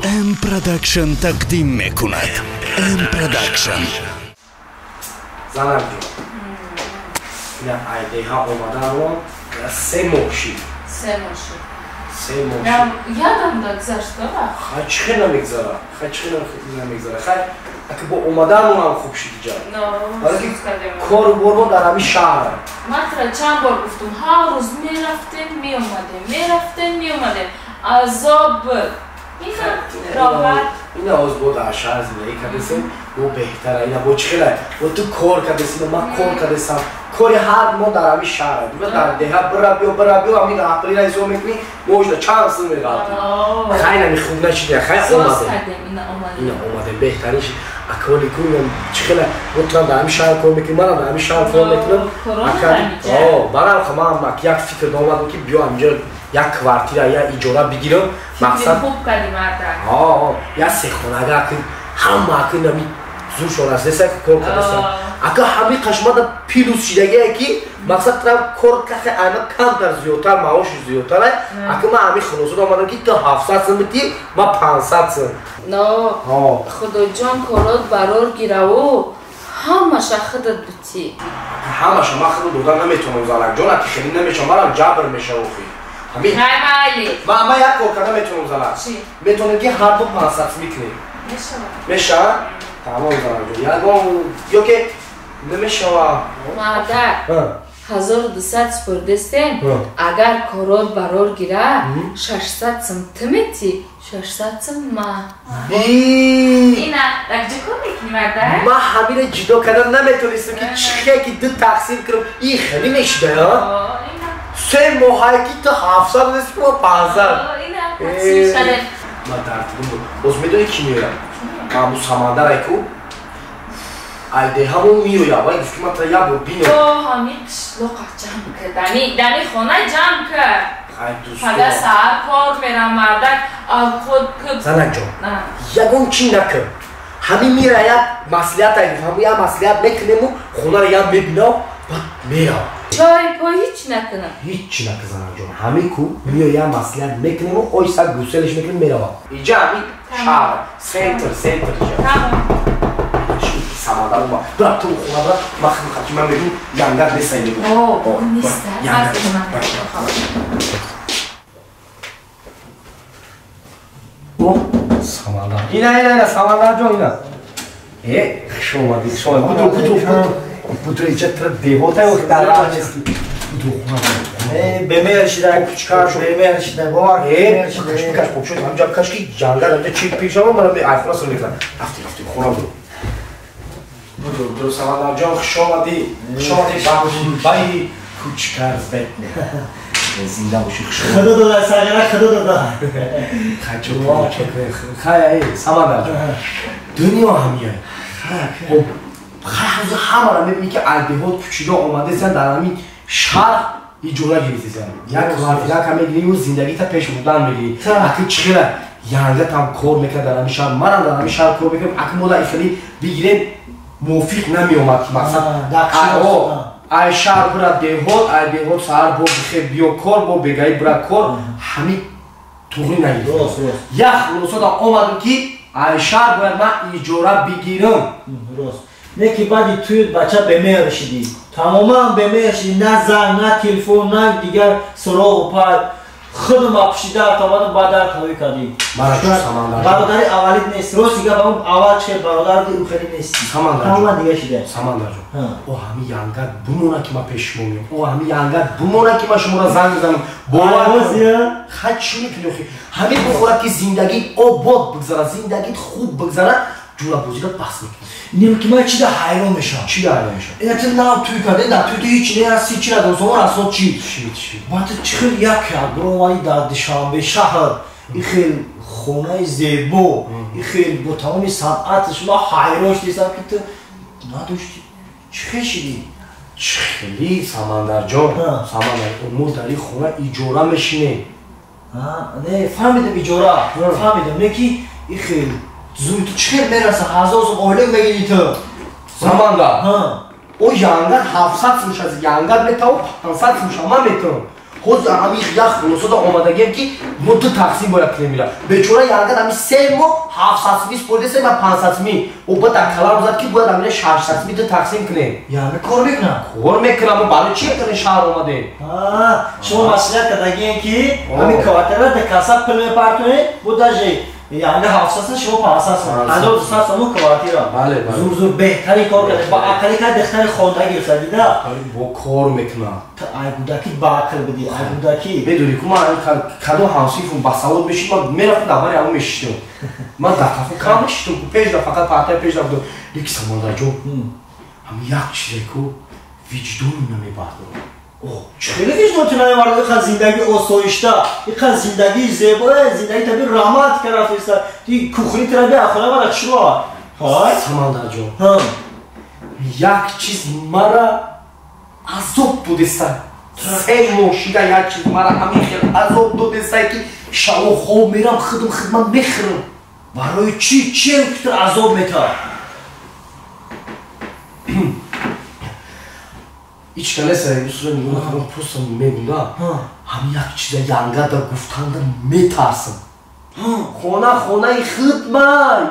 М Продакшн тақдим мекунад. М Продакшн. Занак ҷон. Ина айдеҳа омаданро 3 моҳ шид. 3 моҳ шуд. 3 моҳ шид. Ядам да гузашта вақт. Хай, чӣ хел намегзара? Хай, чӣ хел намегзара? Хай, аки бо омаданонам хуб шид иҷа. Барои кору бор мо дар ҳамин шаҳр. Ман тура чанд бор гуфтум, ҳар рӯз мерафтем, меомадем, мерафтем, меомадем. Азоб буд. Ина роҳат. Ина ҳоз бо дар шаҳр зиндагӣ кардесем, бо беҳтара. Ина бо чӣ хела? Бо ту кор кардеси, ман кор кардесам. Кори ҳар мо дар ҳамин шаҳр. Дар деҳа бира биё, бира биё, ҳамин раҳпулира ҳисоб мекунӣ, моҳошда чанд сум меғалтӣ. Хай, нами хуб нашида, хай омадем. Ина омадем, беҳтарин шид. Аколи кунам чӣ хела? Бо туам дар ҳамин шаҳр кор мекунӣ, манам дар ҳамин шаҳр кор мекунам. Барам ман як фикр омадам, ки биё ҳаминҷо як квартира, як иҷора бигирам. Мақсад хуб кардӣ, мардак. Як сехонага, аки ҳама аки нами зуршон расидеса, ки кор кардасан. Ака ҳамин қашмада плюс шидагие, ки мақсад трам кор кахе айма камтар зиёдтар, маоши зиёдтар. Ака ман ҳамин хулосада омадам, ки ту 700 сум битӣ, ман 500 сум. Но худоҷон, корот барор гираву ҳамаша худат битӣ. Ҳамаша ман худо дода наметавонам, занакҷон, аки хеле намешавам, манам ҷабр мешавам охи. Ман як кор карда метавонам, занак. Метавонем, ки ҳар ду 500 сум мекунем. Мешавад? Тамом, занакҷон, ягон ё ки намешавад? Мардак, 1200 супурдестем, агар корот барор гира, 600 сум ту метӣ, 600 сум ман. Ина якҷо кор мекунӣ, мардак. Ман ҳамина ҷудо кардан наметавонистам, ки чӣ хел ки ду тақсим кунам. Ин хеле мешуда. 3 моҳае ки ту 700 додести, ма 500. Ман тартиб боз медонӣ, ки меоям маҳмуд Самандар айку айдеҳамо меоям. Вай гуфт, ки ман тра як бор бинам. Ҳамин қишлоқа ҷамъ кар, дами хона ҷамъ кар. Пага саҳар кор мерам, мардак, авқот. Занакҷон, ягон чӣ накун. Ҳамин мера, як маслиҳат, ҳамин як маслиҳат мекунему, хонаро як мебинам, баъд мерам. Чой пой ҳеч накунам? Ҳеч накун, занакҷон. Ҳамин ку мео, як маслиҳат мекунему, ой сак гуселеш мекунем, меравам. Иҷа ҳамин шаҳр, центр, центр иҷа. Самандар омад. Бира, ту хона бира, ман хидмат, ман мегӯм, янгар нестай, мегӯм. Неста. О, Самандар. Ина, ина, ина, Самандар ҷон, ина. Э, хуш омадӣ, хуш омадӣ. Будро, будро, будро. Будро, иҷа тра деҳота дар раҳ нести. Будро, хона. Э, бемер шида, кучкар, бемер шида, бовар. Э, бикаш, бикаш, покшо, ҳамҷа бикаш, ки ҷангал ҳамҷа чи пешава, ман айхона сар мекунам. Рафти, рафти, хона будро. Будро, будро, Самандар ҷон, хуш омадӣ. Хуш омадӣ ба баи кучкар бетне. Зинда бошӣ, хуш омадӣ. Худо дода, сағира, худо дода. Хай, чо, хай, эй, Самандар ҷон. Дунё ҳамияй. Хоб, хай, ҳозир ҳамаро мебинӣ, ки аз деҳот кӯчида омадесиян, дар ҳамин шаҳр иҷора гирифтесиян. Як квартира ка мегирию зиндагита пеш бурдан мегирӣ. Аки чӣ хела янгатам кор мекард дар ҳамин шаҳр, манам дар ҳамин шаҳр кор мекардам. Аки мо дар хеле бигирем мувофиқ намеомад, ки мақсад ай шаҳр бира деҳот, ай деҳот саҳар бо бихе биё кор, бо бегаӣ бира кор, ҳамин туғри нагирифт. Як хулосада омадам, ки ай шаҳр бояд ман иҷора бигирам. Не ки баъди туй бача бемеҳр шидӣ, тамоман бемеҳр шидӣ. На занг, на телефон, на дигар суроғу пай. Худам апшида омадам, баъд дар тавӣ кардӣ. Бародари аввалит нест, рости гап, ҳамон аввал че бародар буди, ӯ хеле нести, тамоман дига шида. Самандарҷон, о ҳамин янгар бимона, ки ман пеши шумо меом. О ҳамин янгар бимона, ки ман шуморо занг мезанам. Бовар, хай, чӣ мекунӣ охи? Ҳамин бихӯрад, ки зиндагит обод бигзарад, зиндагит хуб бигзарад, ҷурабозиро бас мекунӣ. Нем ки ман чида ҳайрон мешавам. Чида ҳайрон мешавам? Ина ту нав туй карда, дар туй ту ҳеч неҳасти, чи надонистам, расо чи. Чи? Баъд ту чӣ хел як ягро дар Душанбе шаҳр, и хел хонаи зебо, и хел бо тамоми санъаташ, ман ҳайрон шудистам, ки ту надошти, чӣ хел шидӣ? Чӣ хели, Самандарҷон? Самандар, мо дар ин хона иҷора мешинем. Не, фаҳмидам, иҷора фаҳмидам, не ки и хел зуд ту чӣ хел мераса, 1000 сум ойлик мегирӣ ту? Самандар, о янгар 700 сум шаз, янгар метавон 500 сум шама метавон. Ҳозир ҳамин як хулосада омадагем ки мо ду тақсим бояд кунем ира. Бечора янга ҳамин 3 моҳ 700 сумӣ споридеса, ма 500 сумӣ. О ба дар калам зад ки бояд ҳамина 600 сумӣ ду тақсим кунем. Янга кор мекунам? Кор мекунам, мо барои чи кунем шаҳр омадем? Шумо маслиҳат кардагием ки ҳамин квартира дар касса пул мепартонед, бо даже янга 700 сум, шумо 500 сум. 1200 сум квартира. Бале, бале. Зур зур беҳтарин кор кардед. Ба ақли кар духтари хонда гирифта дида. Бо кор мекунам. Ту ай гудаки ба ақл бидӣ, ай гудаки. Медонӣ ку ман кадом ҳамсинфум ба савод мешид, ман мерафтам дар бари ҳамон мешиштам. Ман дар қафо кам мешиштам, пеш да фақат партия пеш да будам. Леки Самандарҷон, ҳамин як чизе ку виҷдону намебардорам. Хеле виҷдон ту намебардорад, иқа зиндагии осоишта, иқа зиндагии зебоя, зиндагии таби романтика рафтиста. Ти кухни тира биа хона мара чиро? Ҳай? Самандарҷон. Як чиз мара азоб додеста. 3 моҳ шида як чиз мара ҳамин хел азоб додеста ки шабо хоб мерам, худам хидмат мехӯрам. Барои чӣ? Чем ки ту азоб метавад? Ҳеч калеса юсура нигоҳ накардам, просто мегум да. Ҳамин як чиза янгада гуфтанда метарсам. Хона хонаи хидмай.